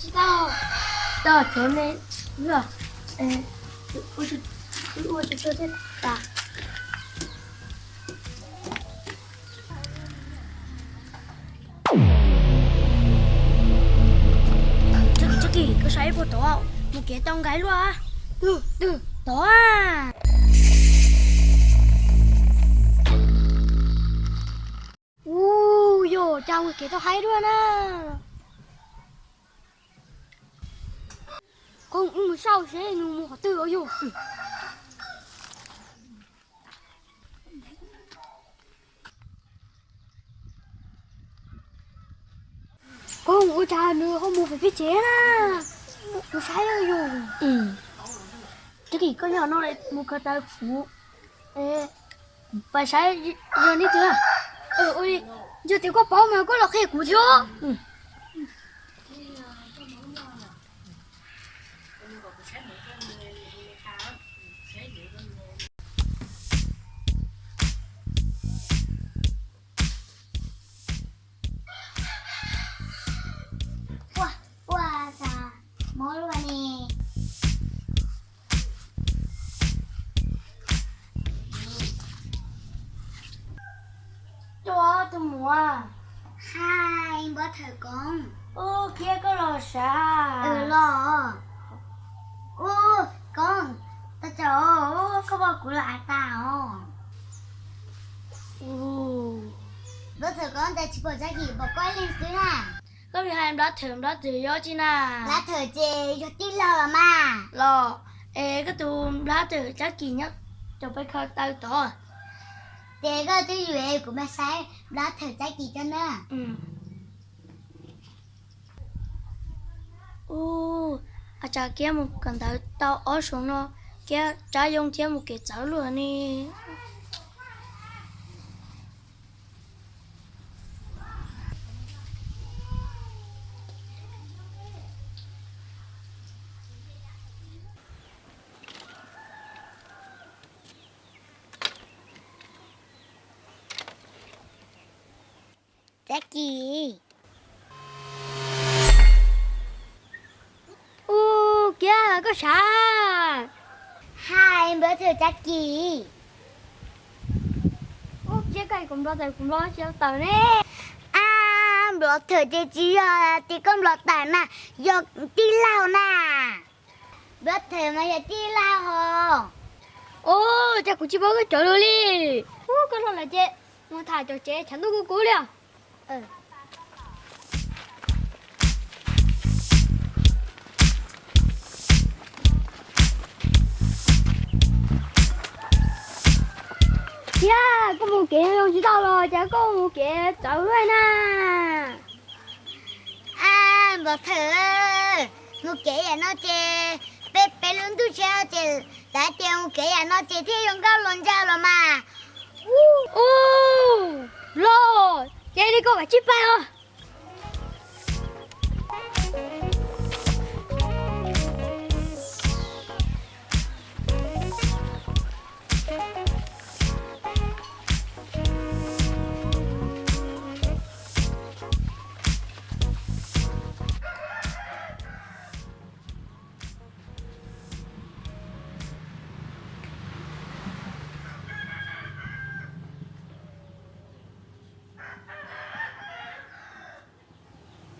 Tsis tau, tau cov me luaj, ua tsis tau thiab tas. Txhob kis, koj saib puas tod, mus kev tau nqaij luaj. Twg, twg, tod. Ua, yog cas mus kev tau haib luaj na. Koj mus saib seb nws mus qhov twg os yog. Koj ua cas nws ho mus pem peb tsev na? Mus saib yog. Txhob kis, koj nyob no mus khaws taws fuv, pais saib yog leej twg. Yog tias koj paub mas koj los qhia kuv thiab. Ua, ua cas mob luaj ne. Ua, tus muam. Hais, npawg Thawm Koob. Ub, khiav koj los sav. Los. Ub, Koob, tau tsaug, koj pom kuv los av tas os. Npawg Thawm Koob, cas tsis pom Tsab Kis, pom koj ib leeg xwb na. Koj li hais npawg Thawm, npawg Thawm yog tsi na? Npawg Thawm ces yog tij laug los mas. Los, es koj tus npawg Thawm Tsab Kis nyob rau peb khaws taws tod. Ces koj twb yuav kuv mam saib npawg Thawm Tsab Kis cov na. Ub, a tsam kiag mus kawm ntawv tau ob xyoos no, kiag tsab yoo thiab mus kev txawv luaj ne. Tsab Kis. Ub, kiag koj sav. Hais, npawg Thawm Tsab Kis. Ub, kiag koj kuv npawg Thawm, kuv npawg tsis tawm ne. Ab, npawg Thawm ces tsis yog tias koj npawg Thawm na, yog tij laug na. Npawg Thawm mas yog tij laug hos. Ub, cas kuv tsis paub koj cov lus li. Ub, koj los lawm ces mus tham cov tsev tshav ntuj kuv kuv li os. Thiab koj mus kev zoo tsis tau los cas koj mus kev txawv luaj na. Ab, npawg Thawm, mus kev yam no ces peb peb lub ntuj tshiab ces lawv tias mus kev yam no ces thiaj yuav nkauj los ntsa los mas. Ub, los ces li koj mam tsis pais os.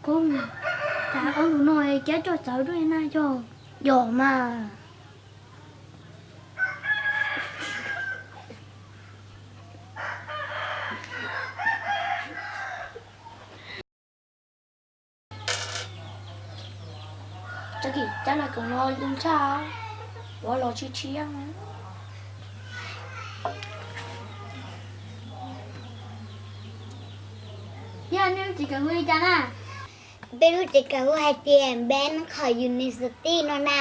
Koj, cas ob lus no kiag coj txawv dua na yog? Yog mas. Tsab Kis, cab nas koom no zoo tshaj, ua los tsis tshiab. Yog nej lub tsev kawm hu li cas na? Peb lub tsev kawm hu hais tias Npeb Khov University no na.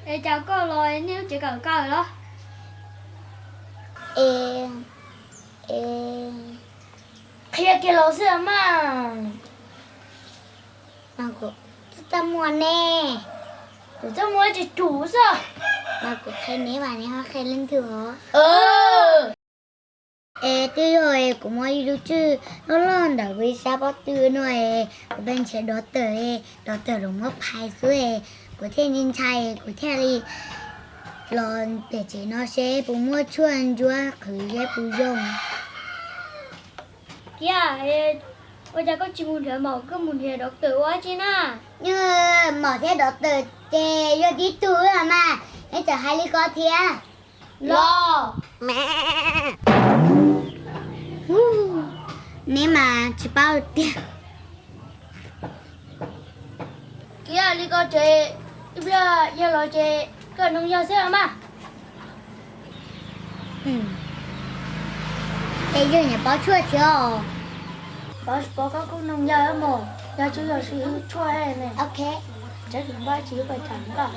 Es cas koj los nej lub tsev kawm kawm los? Es, es qhia kiag los xwb mas. Txaj muag ne. Kuv txaj muag ces tsum xwb. Mas kuv qhia neb mas neb ho qhia leej twg os? Es twb yog es kuv muaj ib lub tswj loj loj ntawm kuv ib sab pob tw no es kuv pheej nrhiav dov tawm es dov tawm los muab phais xwb es kuv thiaj li ntshai es kuv thiaj li los pem tsev no seb puas muaj tshuaj ntsuab qhwv seb puas zoo. Kiab, ua cas koj tsis mus nrhiav maum, koj mus nrhiav dov tawm ua dab tsi na? Maum thiab dov tawm ces yog tib tug xwb mas, neb txawm hais li ko thiab. Los, neb mas tsis paub tiag. Kiab, li ko ces ib pliag yawg los ces koj noog yawg xwb los mas. Es yawg nyiam pov tshuaj thiab os? Pov, pov koj kuj noog yawg mus, yog tsis yog siv tshuaj ne. Ok. Tsev npaj tsis yuav pais tham koj.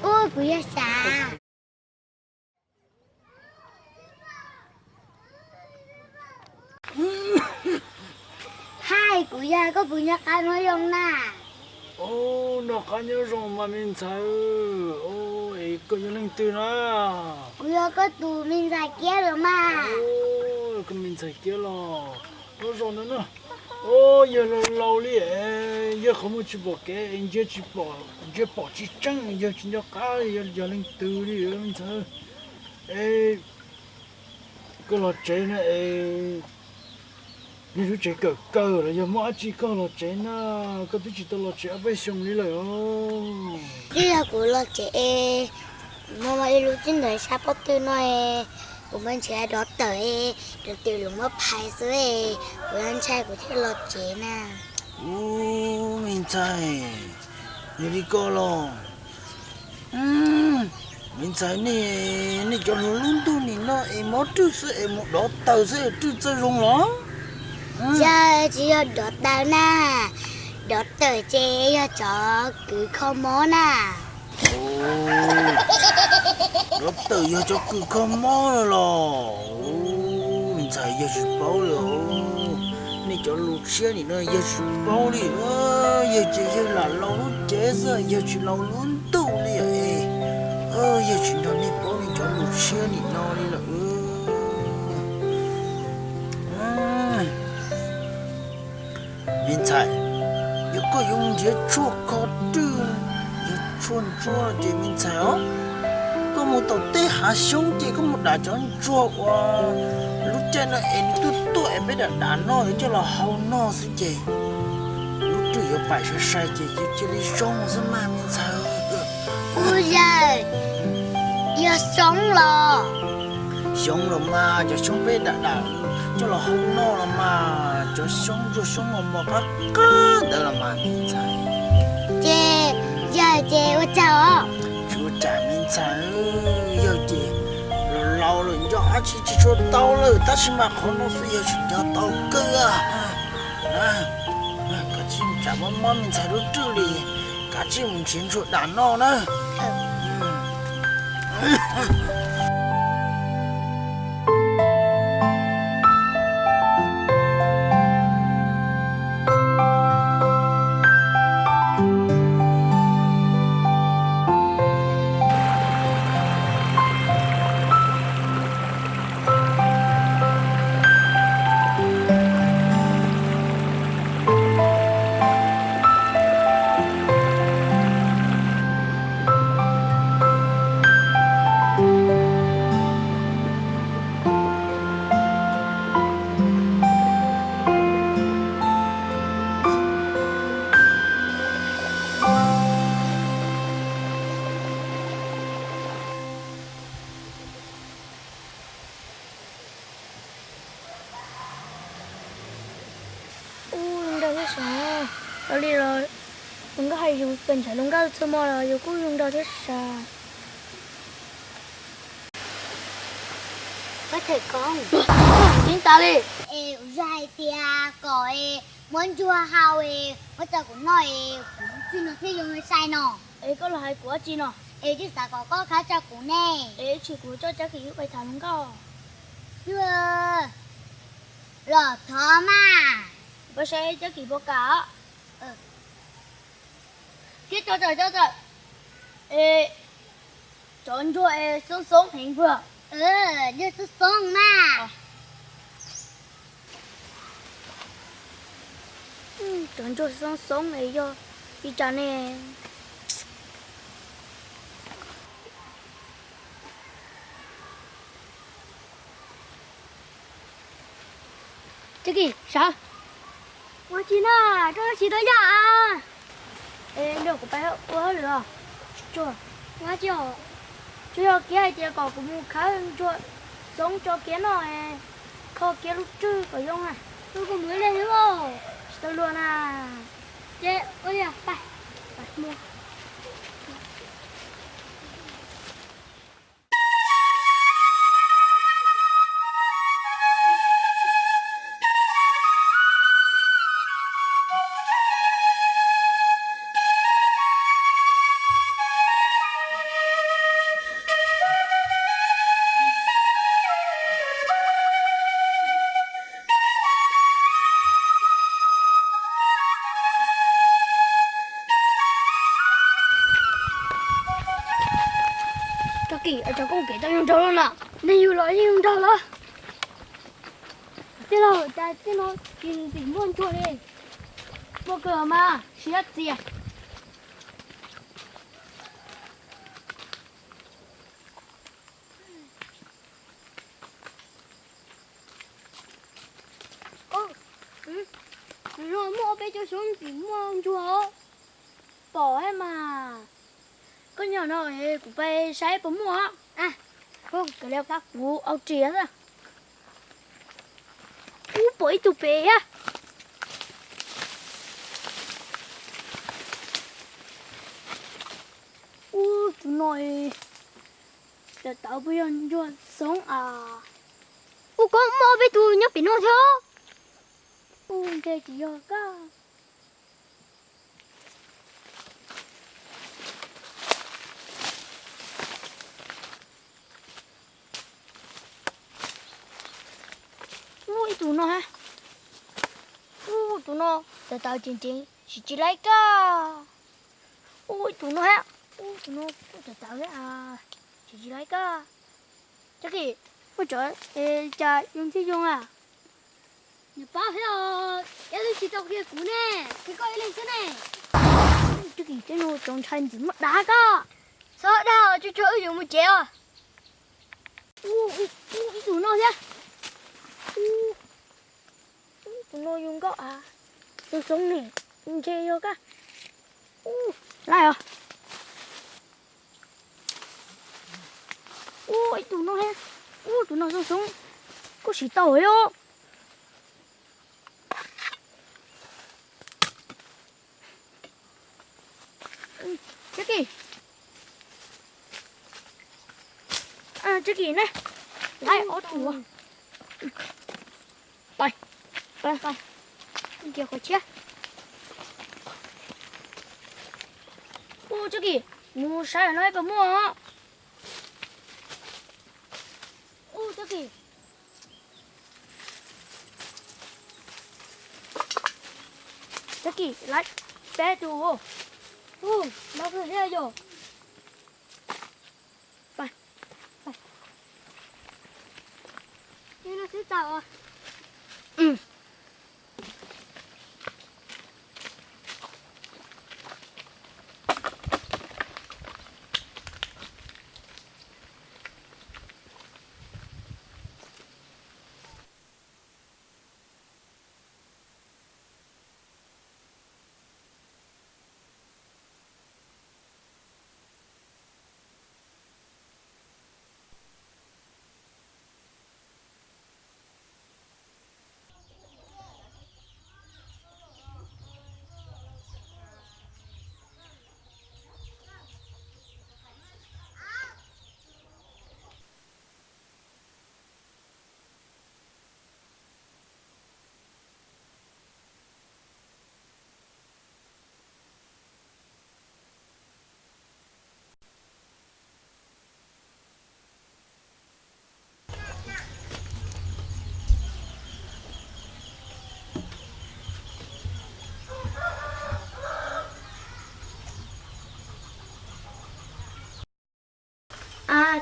Ub, kuv yog Sav. Hais, kuv yog, koj puas nco qab nyob zoo na? Nco qab nyob zoo mas me ntxhais. Es koj yog leej twg na? Kuv yog koj tus me ntxhais Kiab los mas. Koj me ntxhais Kiab los? Nyob zoo na. Yawg laus laus li, yawg qhov muag tsis pom kev, ntsia tsis pom, ntsia pom tsis tseeb, yawg tsis nco qab li yog leej twg li me ntxhais. Es koj los tsev na es, yog lub tsev kawm kawg los yog muaj dab tsi koj los tsev na? Koj twb tsis tau los tsev ob peb xyoos li lawm. Twb yog kuv los tsev es, muaj ib lub tswb ntawm sab pob tw no es, kuv mas nrhiav dov tawm es, dov tawm los muab phais xwb es, kuv ntshai kuv thiaj los tsev na. Ub, me ntxhais, yog li ko los? Me ntxhais, nej cov hluas lub ntuj nim no es mob rwj xwb es mus dov tawm xwb es rwj txawj zoo los? Yog tsis yog dov tawm na, dov tawm ces yog cov kws kho mob na. Dov tawm yog cov kws kho mob no los? Me ntxhais, yawg tsis paub li os. Nej cov lus tshiab nim no yawg tsis paub li. Yawg ces yawg lam laus lub cev xwb, yawg tsis laus lub ntuj li es. Yawg tsis nrog nej paub nej cov lus tshiab nim no li lawm. Me ntxhais, yog koj yuav mus nrhiav tshuaj kho rwj, yog tshuaj ntsuab ces me ntxhais os, koj mus tom tej hav xyoob ces koj mus dam cov ntsuag uas lub caij no es nws tuaj tuaj es peb dam dam no yuav coj los hau noj xwb ces lub rwj yuav pais sai sai ces yuav cia li zoo xwb mas me ntxhais. Kuv yawg, yog xyoob los? Xyoob los mas, cov xyoob peb dam dam coj los hau noj los mas, cov xyoob ntsuag xyoob mos mos qab qab ntawd los mas me ntxhais. Ces yawg ces ua cas os? Tsis ua cas me ntxhais, yawg ces laus laus lawm nco dab tsi tsis tshua tau lawm, tab sis mas qhov no xwb yawg tseem nco tau kawg. Kav tsij tsam mob mob me ntxhais lub rwj li, kav tsij mus nrhiav ntsuag dam noj na. Ub, zoo nraug thiab sav. Los li los, nkauj hais yus pes ntshav zoo nkauj txhua hmo los yus kuj zoo nraug thiab sav. Them koob. Ceeb tas li. Es kuv yog hais tias kom es muab ntsuag hau es muab rau kuv noj es kuv txij no thiaj zoo sai no. Es koj los hais kuv dab tsi no? Es twb xav kom koj khawb rau kuv ne. Es ib tsam kuv coj Cab Kis wb pais tham hluas nkauj. Los thov mas. Pab saib Cab Kis puas kam. Thiab cov tawm cov tawm, es cov ntsuag es xoob xoob heev puas? Ntsuag xoob xoob mas. Cov ntsuag xoob xoob es yog ib tsam ne. Cab Kis, sawv. Ua tsi na, koj tsis tau yaj a? Es nrog kuv pab ua hauj lwm os. Tsuas, tsuas yog kiag hais tias kom kuv mus khawb ntsuag xoob tso kiag noj, kho kiag lub rwg kom zoo na. Koj mus ib leeg xwb. Tsis tau luag na. Ces ua li, pais, pais mus. Cov kis, cov koob kev tau zoo nraug lawm na. Nej yug los yeej zoo nraug lawm. Tij laug, cas tij no tsis ntxim muaj ntsuag li. Muaj kawg mas, siab txias. Ub, no muaj ob peb cov xyoob ntxim muaj ntsuag os. Pom thiab mas. Koj nyob no kuv pais saib puas muaj. Koj li pab kuv au ris xwb. Ub, pom ib tug pem thiab. Ub, tus no tawv tawv puas yog ntsuag xoob a? Ub, koj muaj ob peb tug nyob pem no thiab. Ub, ntshe tsis yog koj. Ub, ib tug no thiab. Ub, tus no tawv tawv ceev ceev, siv tsis laib koj. Ub, ib tug no thiab. Ub, tus no kuj tawv tawv thiab, siv tsis laib koj. Cov kis, muaj tsov es cas zoo thiab zoo a? Nws paub thiab os, ib leeg tsis tau qhia kuv ne, qhia koj ib leeg xwb ne. Cov kis, tej no tsov ntshai ntxim muaj dav koj. Txhob dag, tsuag tsuag wb yuav mus tsev os. Ub, ib tug no thiab. Ub, tus no zoo nkauj a, xoob xoob ne, ntshe yog koj. Ub, laij os. Ub, ib tug no thiab. Ub, tus no xoob xoob, kuj siv tau thiab. Cov kis, cov kis ne, laij ob tug. Pais, pais, pais, nrhiav qhov tshiab. Ub, cov kis, mus saib no puas muaj. Ub, cov kis, cov kis, laij peb tug. Ub, no kawg thiab yog. Pais, pais. Li no xwb tau.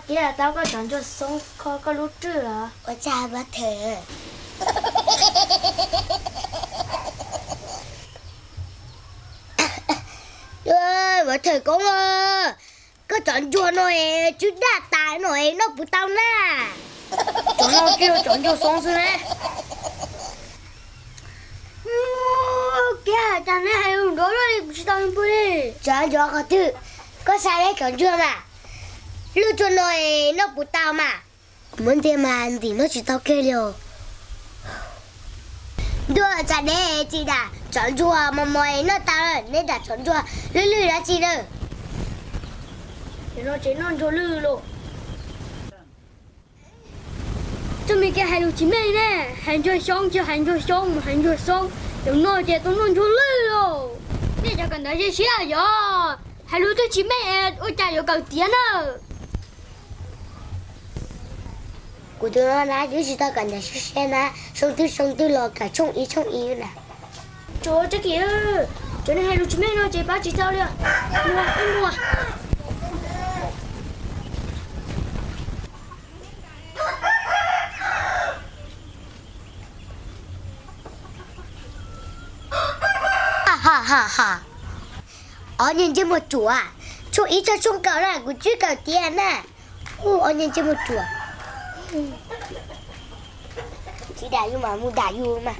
Kib tau koj cov ntsuag xoob kho koj lub rwj los? Ua cas Vav Thawm? Vav Thawm koob, koj cov ntsuag no es tsw daj tas no es noj puas tau na? Cov no ces cov ntsuag xoob xwb ne. Kib hais cas neb hais lus nrov luaj li kuv tsis tau li npua li. Cov ntsuag qhov twg? Koj saib neb cov ntsuag mas, lub tsua no es noj puas tau mas? Kuv muab ntiav mas ntim noj tsis tau kiag li os. Ntuj, cas neb tsis dam cov ntsuag mos mos es noj tau, neb dam cov ntsuag lwj lwj dab tsi na? Cov no ces noj ntsuag lwj los. Txoj me kib hais lus tsis meej ne, hais ntsuag xyoob ces hais ntsuag xyoob, hais ntsuag xoob, cov no ces tau noj ntsuag lwj los. Nej cov kawm ntawv siab siab yog hais lus twb tsis meej es ua cas yuav kawm tiav na? Kuv tus no na twb tsis tau kawm ntawv siab siab na, xyoo twg xyoo twg los kawm tshooj ib tshooj ib na. Tsuav tseeb kis, cov neeg hais lus tsis meej no ces pab tsis tau li. Mus, mus. Ha ha ha. Ob niag ntsej muag ruam, tshooj ib txog tshooj kaum na kuv twb kawm tiav na. Hu, ob niag ntsej muag ruam. Tsis dam yus mas mus dam yus mas.